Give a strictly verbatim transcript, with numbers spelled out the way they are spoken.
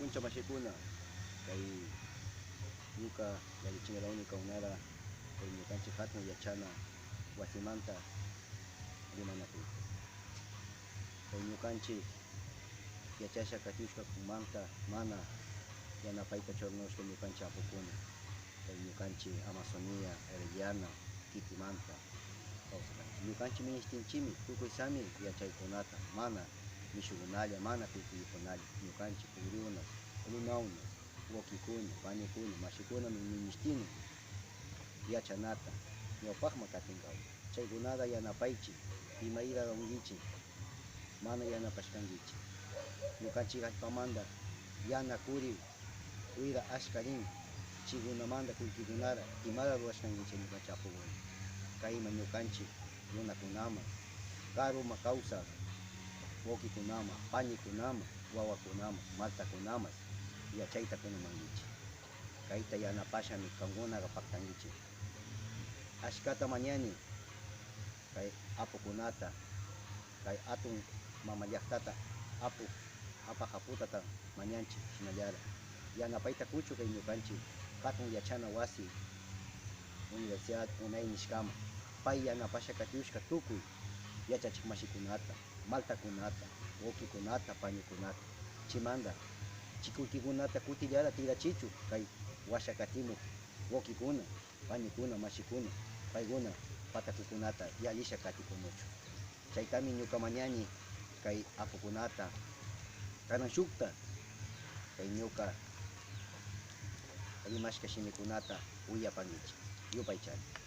Puncha mashikuna, kay ñuqa yallichingaläwmi kaunara kay ñuqanchik hatun yachana wasimanta limanakuyta. Kay ñuqanchik yachasha katiushkakunamanta mana yanapayta churnushka ñuqanchik apukuna, kay ñuqanchik Amazonía, Orellana, Quitimanta kawsakanchik. Ñuqanchik miñashtinchikmi tukuy sami yachaykunata, mana mishukunalla, mana kuykuykunalla, ñuqanchik pukyunas, runaunas, wawkikuna, panikuna, mashikunami miñashtinmi yachanata ñawpaqman katinkawan. Chaykunata yanapaychik, imayra runguchik, mana yanapashkankichik. Ñuqanchik allpamanta yana kuri wira achka rin, chaykunamanta kullkikunara imara rurashkankichik ñuqanchik apukuna. Kayman ñuqanchik runakunaman, karuman kawsaq wawkikunaman, panikunaman, wawakunaman, maltakunaman yachayta qunamankichik. Kayta yanapashami qamkunaqa paktankichik. Achkata mañani kay apukunata, kay hatun mama llaqtata apu, apaq aputata mañanchik, hinallara yanapayta kuchun kay ñuqanchik hatun yachana wasi, Universidad Unay nishkaman. Pay yanapasha katiushka tukuy yachachiq mashikunata, maltakunata, wawkikunata, panikunata. Chaymanta chikukikunata kutillara tirachichun kay washa katimuq wawkikuna, panikuna, mashikuna, paykuna patakukunata yallisha katikunachu. Chaytami ñuqa mañani kay apukunata, kanan shukta kay ñuqa rimashka shimikunata uyapankichik. Yupaychani.